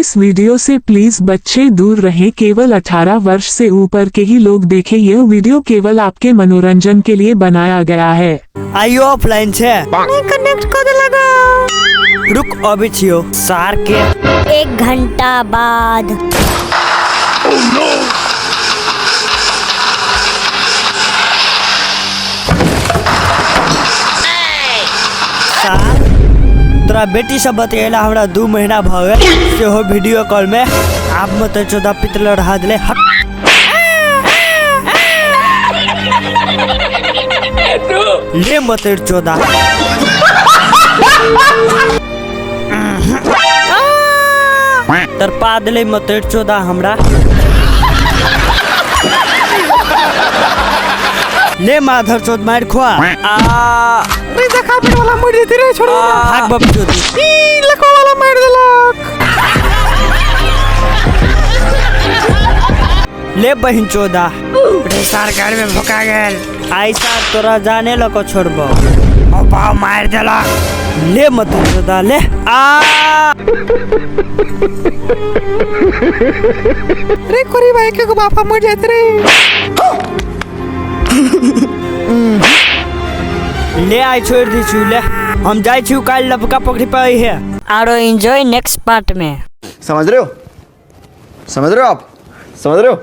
इस video Se please बच्चे दूर रहें। केवल 18 वर्ष से ऊपर के ही लोग देखें। यह वीडियो केवल आपके मनोरंजन के लिए बनाया गया है। आइयो ऑफलाइन छे। नहीं कनेक्ट कर दे लगा। रुक अभी छियो सार के। 1 घंटा बाद। सार तोरा बेटी सब बतियेला हमरा 2 महीना भ गेल सेहो वीडियो कॉल में। आप मत 14 पितल रहा दिले। हट। ले मत 14। तरपा दिले मत 14 हमरा। ले माधर चोद मार खुआ। आ रे देखा पेट वाला मर जेते रे, छोड़ ना। भाग बाप चोद। ई लको वाला मार देलक। ले बहिन चोदा। रे सार घर में भुका गेल। आई सार तोरा जाने लको छोड़बो। ओ बाप मार देलक। ले मत चोदा ले। आ रे कोरी भाई के बापा मर जाते रे। ले आई छोड़ दी छु ले। हम जाय छु काल लपका पकड़ी पे है। आरो एंजॉय नेक्स्ट पार्ट में। समझ रहे हो? समझ रहे हो आप? समझ रहे हो?